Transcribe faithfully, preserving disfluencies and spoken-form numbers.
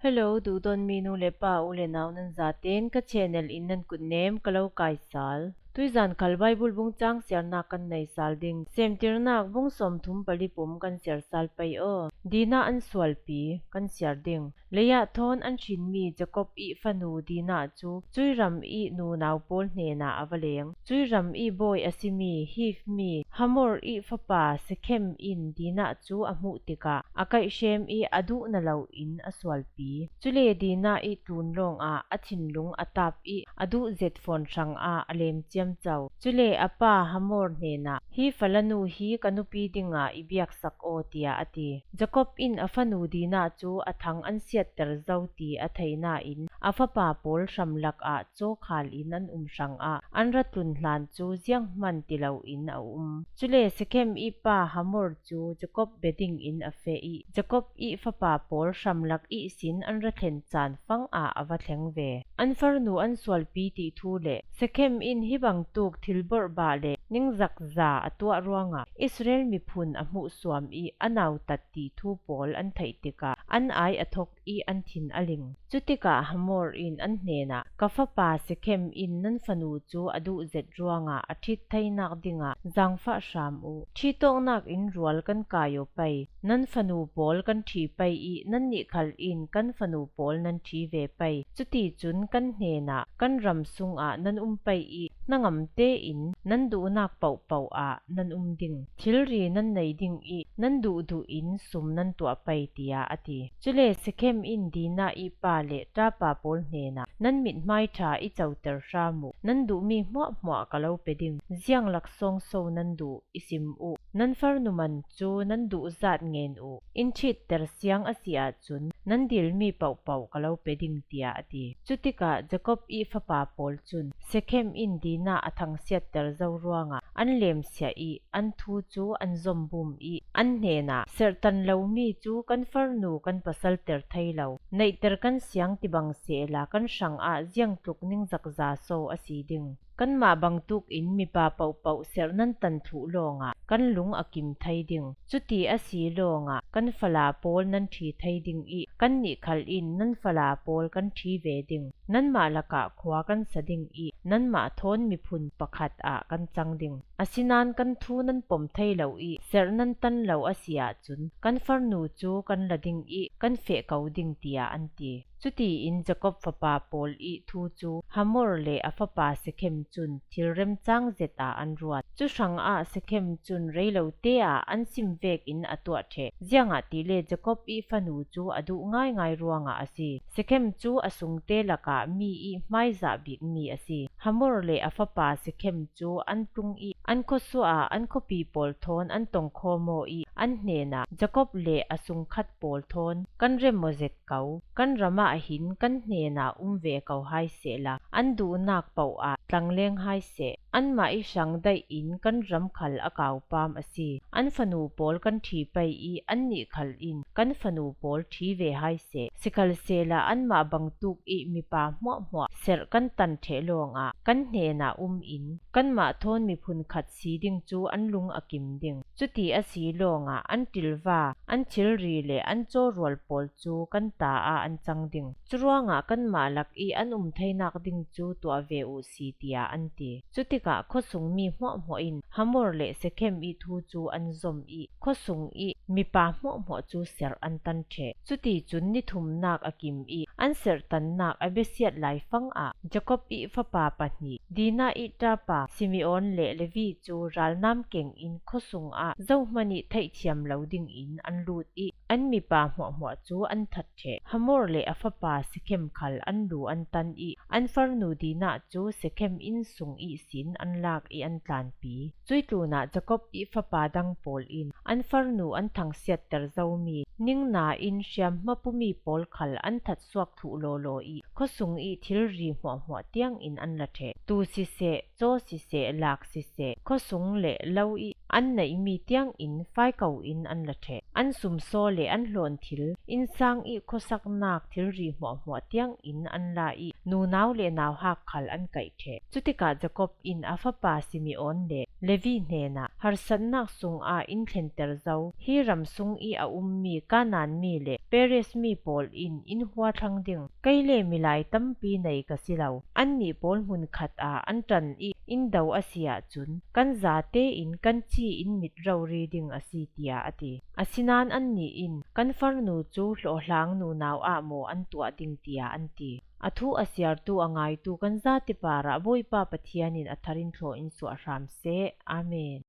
Hello, duhdawtmi nu le pa, u le nau nan zaten ka channel in nan kutnem ka lo kaisal. Tuizan khal Bible bung chang siarnak kan nei sal ding. Semtirnak bung sawmthum pali pum kan siar sal pei aw. Dinah an sualpi kan siar ding. Leiah thawn an hrinmi Jacob ih fanu Dinah cu cui ram ih nunau pawl hnenah a va leng. Cui ram ih bawi a simi Hiv mi Hamor ih fapa Sekhem in Dinah cu a hmuh tikah a kaihhrem ih a duh na lo in a sualpi. Cule Dinah ih tlun lawngah a thinlung a tap ih a duh zet fawn hrangah a lem ciamco. Cule a pa Hamor hnenah, "Hi falanu hi ka nupi dingah i biaksak aw," tiah a ti. Jacob in a fanu Dinah cu a thang an siatter zo ti a thei nain a fapa pawl hram lakah cawkhal in an um hrangah an ra tlun hlan cu zianghman ti lo in a um. Cule Sekhem ih pa Hamor cu Jacob bia dingin a feh ih Jacob ih fapa pawl hram lak ihsin an ra thlen caan fangah a va thleng ve. An farnu an sualpi ti thu le Sekhem in hi bangtuk thilborhbah le ningzakza a tuah ruangah Israel miphun a hmuhsuam ih a nautat ti thu pawl an theih tikah an ai a thok ih an thin a ling. Cutikah Hamor in an hnenah, "Ka fapa Sekhem in nan fanu cu a duh zet ruangah a ṭhit theinak dingah zaangfah hram uh. Ṭhitawknak in rual kan kai aw pei. Nan fanu pawl kan ṭhi pei ih nannih khal in kan fanu pawl nan ṭhi ve pei. Cuticun kan hnenah, 'Kan ram sungah nan um pei ih hnangam tein nan duhnak pohpoh ah nan um ding. Thilri nan nei ding ih nan duhduh in sum nan tuah pei,' tiah a ti. Cule Sekhem in Dinah ih pa le ṭapa pawl hnenah, "Nan mithmai ṭha i coter hram uh. Nan duhmi hmuahhmuah ka lo pe ding. Ziang laksawng so nan duh i sim uh. Nan farnu man cu nan duh zat ngen uh. In ṭhitter siang a si ahcun nan dilmi pohpoh ka lo pe ding," tiah a ti. Cutikah Jacob ih fapa pawl cun Sekhem in Dinah a thangsiatter zo ruangah an lemsiah ih an thu cu an zombum ih an hnenah, "Serhtan lomi cu kan farnu kan pasalter thei lo. Neihter kan siang ti bang sehla kan hrangah ziangtluk ningzakza so a si ding. Kanmah bangtuk in mipa pohpoh serh nan tan thluh lawngah kan lung a kim thei ding. Cuti a si lawngah kan fala pawl nan ṭhi thei ding ih kannih khal in nan fala pawl kan ṭhi ve ding. Nanmah lakah khua kan sa ding ih nanmah thawn miphun pakhat ah kan cang ding. Asinain kan thu nan pom thei lo ih serh nan tan lo a si ahcun kan farnu cu kan la ding ih kan feh ko ding," tiah an ti. Cutiin Jacob fapa pawl ih thu cu Hamor le a fapa Sekhem cun thil remcang zet ah an ruat. Cu hrangah Sekhem cun reilote ah an sim vekin a tuah ṭheh. Ziangahtile Jacob ih fanu cu a duh ngaingai ruangah a si. Sekhem cu a sungte lakah mi ih hmaizah bikmi a si. Hamor le a fapa Sekhem cu an tlung ih an khuasuah ah an khuapi pawl thawn an tongkhawm aw ih an hnenah, "Jacob le a sungkhat pawl thawn kan rem aw zet ko. Kan ram ah hin kan hnenah um ve ko hai sehla an duhnak poh ah tlangleng hai seh. Anmah ih hrang daih in kan ram khal a kaupam a si. An fanu pawl kan ṭhi pei ih annih khal in kan fanu pawl ṭhi ve hai seh. Sikhalsehla anmah bangtuk ih mipa hmuahhmuah serh kan tan ṭheh lawngah kan hnenah um in kanmah thawn miphun khat si ding cu an lung a kim ding. Cuti a si lawngah an ṭilva, an thilri le an cawrual pawl cu kan ta ah an cang ding. Curuangah kanmah lak ih an um theinak ding cu tuah ve uh si," tiah an ti. Cutikah khuasungmi hmuahhmuah in Hamor le Sekhem ih thu cu an zom ih khuasung ih mipa hmuahhmuah cu serh an tan ṭheh. Cuticun ni thumnak a kim ih an serhtannak a biasiat laifang ah Jacob ih fapa pahnih, Dinah ih ṭapa Simeon le Levi cu ralnam keng in khuasung ah zohman ih theihthiam lo dingin an lut ih an mipa hmuahhmuah cu an that ṭheh. Hamor le a fapa Sekhem khal an lu an tan ih an farnu Dinah cu Sekhem inn sung ihsin an lak ih an tlanpi. Cuih tlunah Jacob ih fapa dang pawl in an farnu an thangsiatter zomi, ningna in hriamhma pumi pawl khal an thatsuak thluh lawlaw ih khuasung ih thilri hmuahhmuah tiangin an la ṭheh. Tuu siseh, caw siseh, lak siseh, khuasung le lo ih an neihmi tiangin faiko in an la ṭheh. An sumsaw le an hlawn thil, innsang ih khuasaknak thilri hmuahhmuah tiangin an la ih nunau le nauhak khal an kaih ṭheh. Cutikah Jacob in a fapa Simeon le Levi hnenah, Harsatnak sungah in thlenter zo, hi ram sung i a ummi Kanaan mi le Perez mi pawl in in huathlang ding, kei le milai tampi nei ka si lo. Annih pawl hmun khatah an ṭan i in do a si ahcun kan zate in kan ci in mit rori ding a si, tiah a ti. Asinain annih in, Kan farnu cu hlawhhlang nunau ah maw an tuah ding, tiah an ti. A thu a siartu a ngaitu kan zate parah Bawipa Pathian in a thar in thlaw in suah hram seh. Amen.